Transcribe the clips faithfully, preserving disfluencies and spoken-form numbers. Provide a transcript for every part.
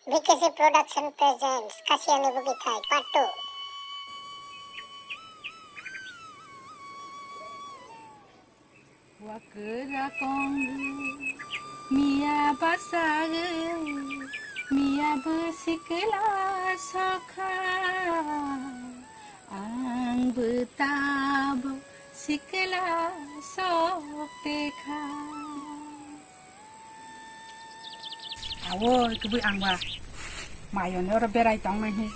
B K C Production presents Kasiani Bugithai Part two. Wakra kong miya basa miya bwsikla sokha. Ang bwtabo sikla sok tekha. Awo, kubui angba. Mayoni oro berai tong nai hi.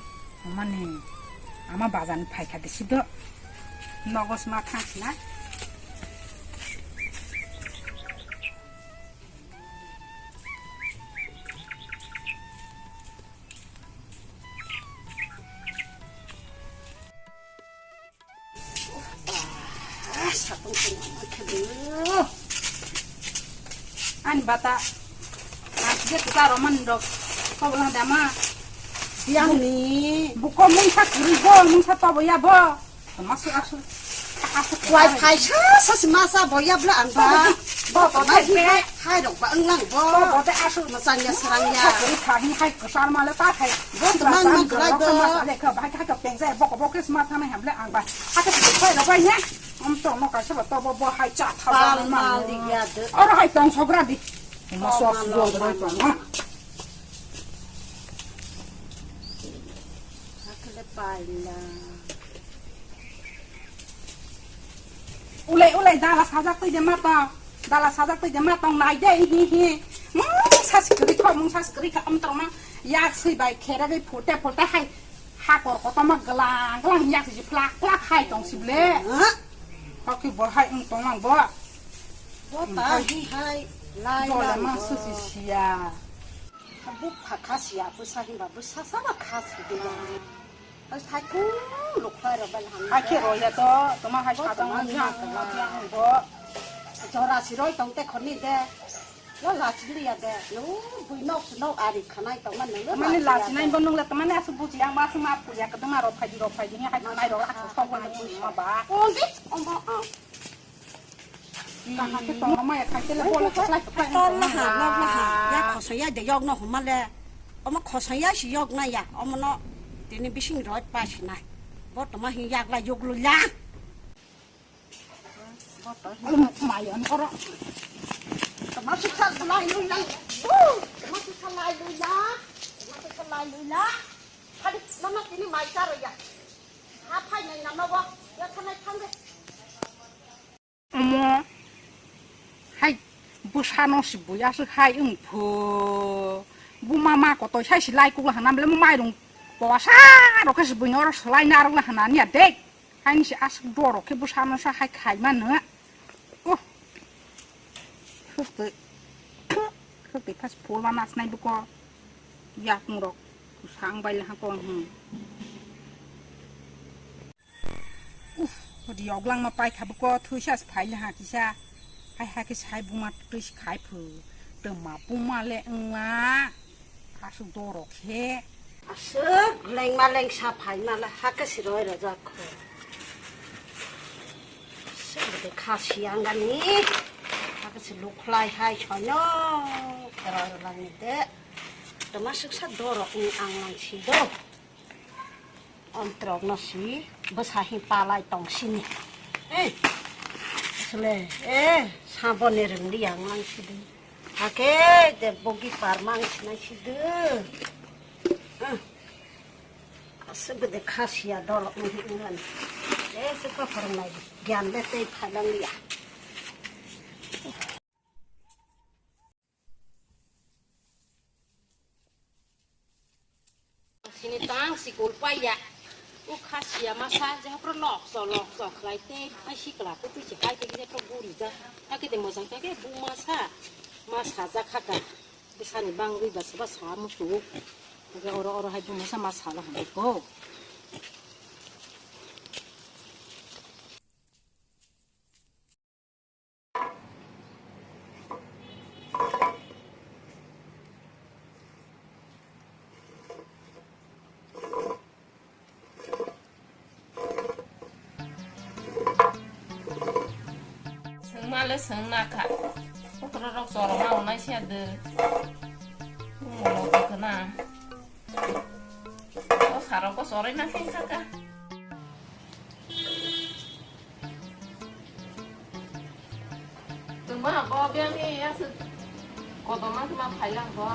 Mani, ama bazan phaikha de sido. Nogos ma thang sina. Ani bata. Asje kuta roman dok. Ko bolang dama. Yang ni. Buko mungsa kuri bo, mungsa to bo ya bo. Masu asu. Asu kuai phai sa sa si masa bo ya bla ang ba. Bo to dai pe. Hai rok ba wnglang bo. Bo de aswk. Masang ya sarang ya. Hai kwchar ma le ta khai. Bo to mang mang kwlai bo. Masa le kha bai kha to peng jai bo ko bo Christmas thang ham le ang ba. Ha ka to khai ro bai ne. Om to no ka sa to bo bo hai cha tha ba ma. Mal di ya de. Oro hai tong sogra di. Ma so su do ro tong ha. Hakle paila. Ulai ulai dala sajak twi de ma to. Dala sajak twi de ma tong nai de hi hi. Mung sas kri kho, mung sas kri kho, am tong ma. Yak sui bai khere bai phote phote hai. Hakor koto ma glang glang yak si plak plak hai tong si ble. Hah? Kok ki bo hai ung tong lang bo. Bo ta hi hai lai lang bo. Dole ma su si sia. Buk pha kha sia, bwsa hinba bwsa saba kha si de. Ai, sai kung luk phai rok bai ham. Hai khe roi ya to, toma hai bo sajang toma ma ni biang, ma biang bo. Jora si roi tong te khoni de. Lo la si li ya de. Lo bui nok si nok ari khanai tong ma nang lo. Mani la si nai bo nung le toma ne asu buji ang ba asu ma pu ya ka dama rok phai di rok phai di hai khanai rok asu sok ma ba. Om bi, om ba, om. Kaham khe tongma ya khai tele bola khe lai khe phai tong laha, nok laha. Ya khoso ya de yok no huma le. Omo khoso ya si yok na ya. Omo no tini bising roi pa si nai. Bo toma hi yak lai yok lu la. Mayan oro. Toma suksa lai lu la. Toma suksa lai lu la. Toma suksa lai lu la. Hadi mama tini mai charo ya. Ha phai nai nama wa. Ya thanai thang de. Omo hai bwsano si buya se hai wng phu. Buma ma kotoi sai si lai kuk la hana bole mo mairung posa rok khe si buino oro slai narwk la hana niya de. Hai ni si aswk doro khe bwsano sa hai khai mano. Oh. Khwtwi. Khwtwi phas phul ma nasnai buko. Yakung rok. Kusang bai la ha ko hmm. Uf, riyok langma paikha buko thwisa se phai laha kisa. Hai ha khe sai buma twi se khai phu. Twma buma le wngla. Aswk doro khe. Aswk lengma lengsa phaima le ha khe se roi rwjak kho. Aswk bwtwi kha siyang gani. Ha khe se lukhlai hai soino. Roi rwlangni de. Twma swksa doro wng ang lang si do. Ontrok no si bwsa hi palai tong sini. Eh, sle, eh, sabo ni rwng li ang lang si de. Hake de bogi par mang sinai si de. Eh, ase bede kha siya dolo ung hi ung lan. Eh, se ko phwrwng lai gyan le tei phai lang liya. Sini tang sikul paiya. U kha siya masa je hapro lok so lok so khlai te ai sikla ko twi se kai te je to guri ja. Ake de mojang ta ke bu masa. Masa ja kha ka. Bwsani bangwi ba saba sa musu. Ake oro oro hai bu masa masa la hamko. Swngma le swng na kha. Kotororok choroma onai se de. Bumung rok khe na. Aro ko sorai na khe kha ka. Tuma bo biang ni ya se. Kodoma tuma phailang bo.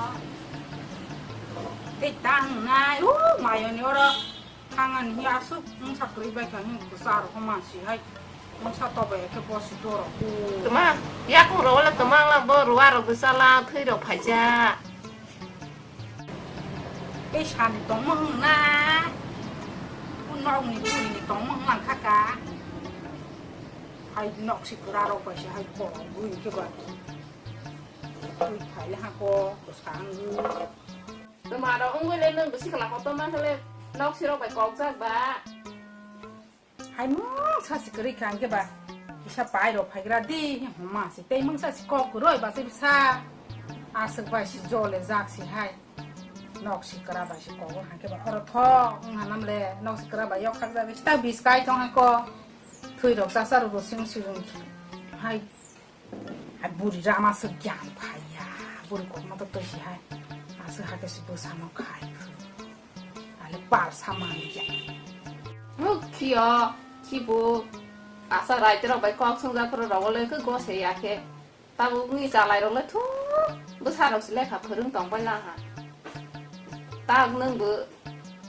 Tei tang nai, uh, mayo ni oro. Thangani hi aswk wngsa kwrwi bai kha, hwnwi kwcharo homa si hai wngsa tobai khe bosi dorok. Tuma, yakung rok wala tuma wngla bo ruwa rok bwsala thwi rok phaijak. Tei sani tongma wng na, o nokni burini tongma wng lang kha ka. Hai nok si kwra rok bai se hai borok bui khe ba. Twi phai le ha ko bwsa wngwi. Tuma rok wngwi le nwng bwsi kala kotorma khe le nok sirok bai kokjak ba. Hai mungsa si kwrwi kha hwnkhe ba kisa pai rok phaigra di hwnma si tei mungsa si kok kwrwi ba se bwsa aswk bai si jole jak si hai nok si kwra bai si kogo hwnkhe ba oro thok wngha nam le nok si kwra bai yok khak jagwi sita bis kai tong hai ko thwi rok chasa rok sing si hai. Hai buri rama se gyan phaiya. Buri kokma to toisi hai. Aswk hakhe se bwsano khai phu. Ale pal samani ya. Mukhiyo, khibu. Asa raite rok bai kok sungja phuru rok le khe gose ya khe. Tabuk ni chalai rok le thu. Bwsa rok se lekha phwrwng tong bai la ha. Tak nwng bo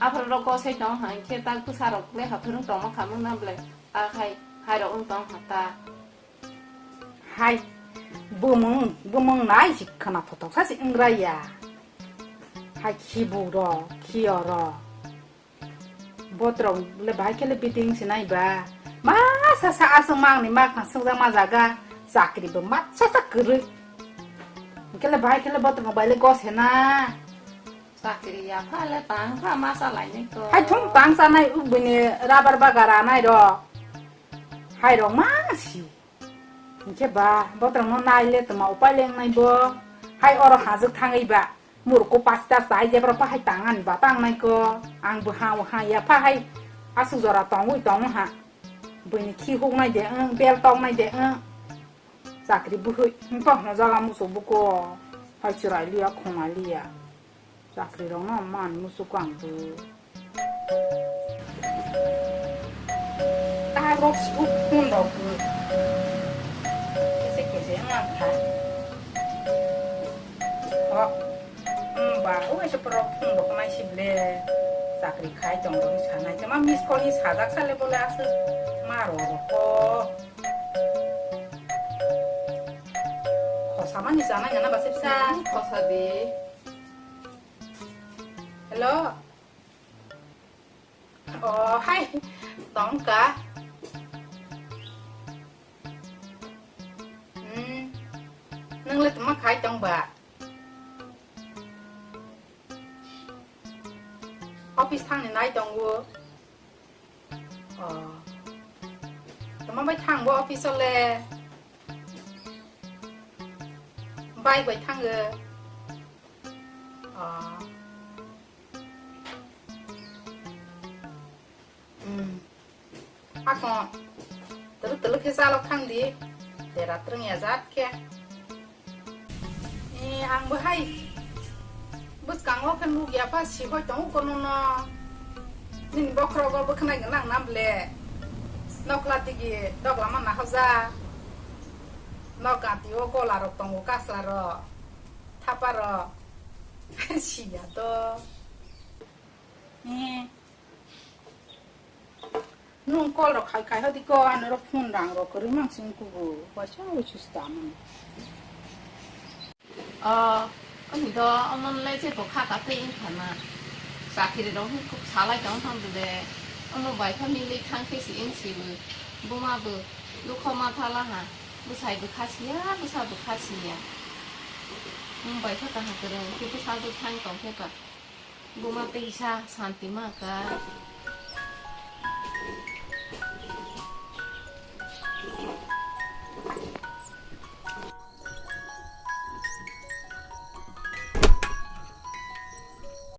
aphuru rok gosai tong ha khe tak bwsa rok lekha phwrwng tong ma kha mung na ble. Tak hai, hai rok wng tong ha ta. Hai, bumung, bumung nai si khwna thothok sa si wngrai ya. Hai khibu ro, khiyo ro. Botrok le bahai khe le biding si nai ba. Ma sa sa aswk mang ni mak thang swngjak ma jaga. Chakri bo ma sa sa kwrwi. Hwnkhe le bahai khe le botrok bai le gose na. Chakri ya pha le tang pha ma sa lai nai ko. Hai thung tang sa nai u bini rabar baga ra nai ro. Hai rok ma si. Hwnkhe ba, botrokno nai le tongma upai le wngnai bo. Hai oro hajwk thangwi ba, murukgo pasta chai jebra pha hai tang ani ba tangnai ko. Ang bo ha o ha ya pha hai aswk jora tongwi tongo ha. Buini khi huknai de wng, bel toknai de wng. Chakri bwhwi, hwnkhe hwnjaga muchuk buko. Hai chwrai liya, khonga liya. Chakri rokno man muchuk ang bo. Tagrok si phone rok bo. Kese kese wngkha. O, wngba, o kaisa borok phone rok nai si ble. Chakri khai tong rok sanai. Tama miss call ni sajak sale bole aswk ma rok rok ko. Khosa mani chanai nana basipsa. Khosa di. Hello. Oh, hai. Tongka. Hmm. Nang le tama khai tong ba? Office thang ni nai tong wo. Oh. Tama bai thang bo office o le. Bike bai thango. Ah. Hmm. Ako. Tulu tulu khe chalok thang di. Dera trwng ya jat khe. Eh, ang bo hai. Bwskango khe nuk ya pha si hoi tongo kono no. Nini bokhorogo bwkhnai gwnang na ble. Nokla digi dogla ma nahoja. Nok gati o gola rok tongo kasla rok. Thapa rok. Siya to. Eh. Nung call rok khai khai hodi ko ano rok phone rang rok kwrwi mang sing kubu. Waisa waisa sta mang. O, ani do, omo le je bo kha ka tei wngkha na. Chakiri rok hwn kuk salai tong thang de. Omo bai kha milwi thang khe si wng si bo. Buma bo lukho ma thala ha. Bwsai bo kha siya, bwsa bo kha siya. Omo bai kha kaham kwrwng khe bwsa bo thang tong khe ba. Buma tei sa santi ma ka.